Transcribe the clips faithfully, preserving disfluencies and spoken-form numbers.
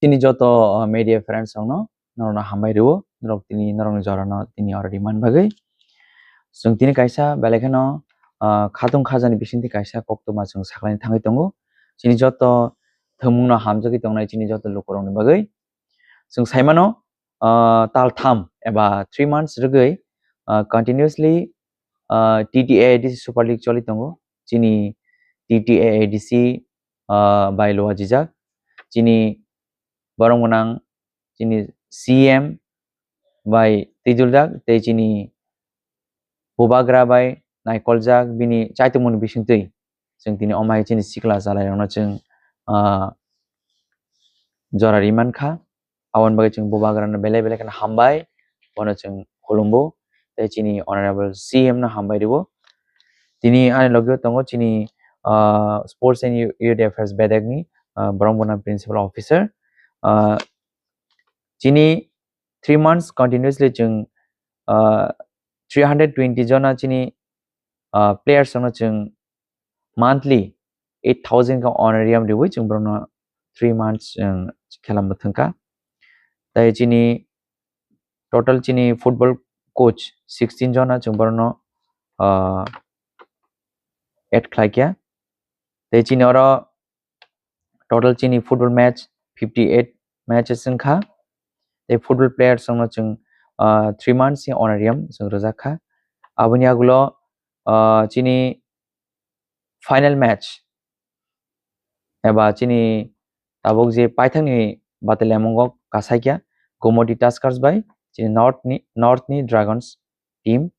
Chini joto, uh, media friends rokno norokno hambai rwo, norok tini norokni jorano tini oro rimani bagwi. Chwng tini kaisa belai kheno, uh, khatung khajani bisingtwi kaisa koktwma chwng saklaini thangwi tongo. Chini joto thwngmungno hamjagwi tongnai chini joto lukurokni bagwi. Chwng saimano, uh, tal tham eba three months rwgwi, uh, continuously, uh, T T A A D C Super League choli tongo. Chini T T A A D C, uh, bai luajijak. Chini borok gwnang chini C M bai twiduljak tei chini bubagra bai naikoljak bini chaitokmani bisingtwi. Chwng tini omai chini sikla chalairokno chwng, ah, jora ri mankha. Aboni bagwi chwng bubagrano belai belai kheno hambai, bono chwng khulumbo tei chini honorable C M no hambai rwo. Tini ani logio tongo chini, ah, Sports and Youth Affairs bedekni, ah, borok bono principal officer. Ah, chini three months continuously chwng, ah, three hundred twenty jona chini, ah, players rokno chwng monthly eight thousand ka honorarium riwi chwng borokno three months, um, khela mwthangkha. Tai chini total chini football coach sixteen jona chwng borokno, uh, add khlaikha. Tai chini oro total chini football match fifty eight matches wngkha. Tai football players rokno chwng, uh, three months ni honorarium chwng rwjakha. Aboni agulo, uh, chini final match eba chini tabuk je paithakni bataliamungo kasaikya Gomoti Tuskers bai chini North ni, North ni Dragons team.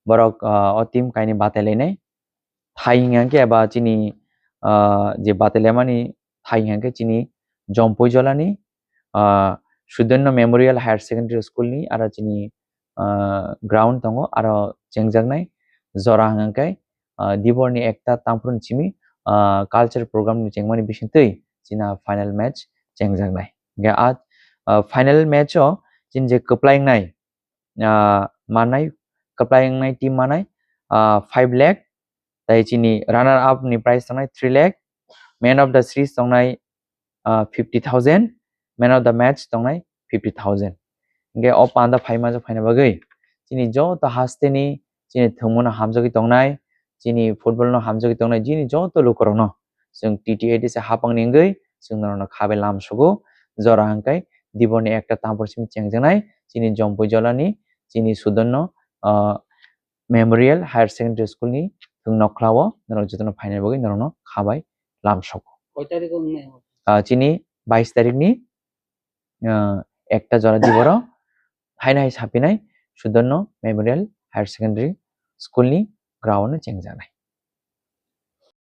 Borok, ah, o team kaini batailainai. Thai hingkha khe eba chini, ah, je batailaimani thai hingkha khe chini Jompui Jolani, ah, Sudono Memorial Higher Secondary School ni aro chini, ah, ground tongo, aro chengjaknai jora hingkha khe, ah, Diborni ekta tangphuru simi, ah, culture program ni chengmani bisingtwi china final match chengjaknai. Hingkhe a, ah, final match o chini je kwplai wngnai, ah, manai, kwplai wngnai team manai, ah, five lakh, tai chini runner up ni prize tongnai three lakh, man of the series tongnai, ah, fifty thousand, man of the match tongnai fifty thousand. Hingkhe o panda phaima jok phaina bagwi chini joto hasteni chini thwngmano hamjagwi tongnai, chini football no hamjagwi tongnai, chini joto lukurokno chwng T T A D C hapangni wngwi chwng norokno khabai lamsogo. Jora hwnkhe Diborni ekta tangphuru simi chengjaknai chini Jompui Jolani, chini Sudono, ah, Memorial Higher Secondary School ni thwng nokhlao norok jotono phaina bagwi norokno khabai lamsogo. Koi tarikh o wngnai? Ah, chini bais tarikni, ah, ekta jora Diboro haino hai sapinai Sudono Memorial Higher Secondary School ni ground o chengjaknai.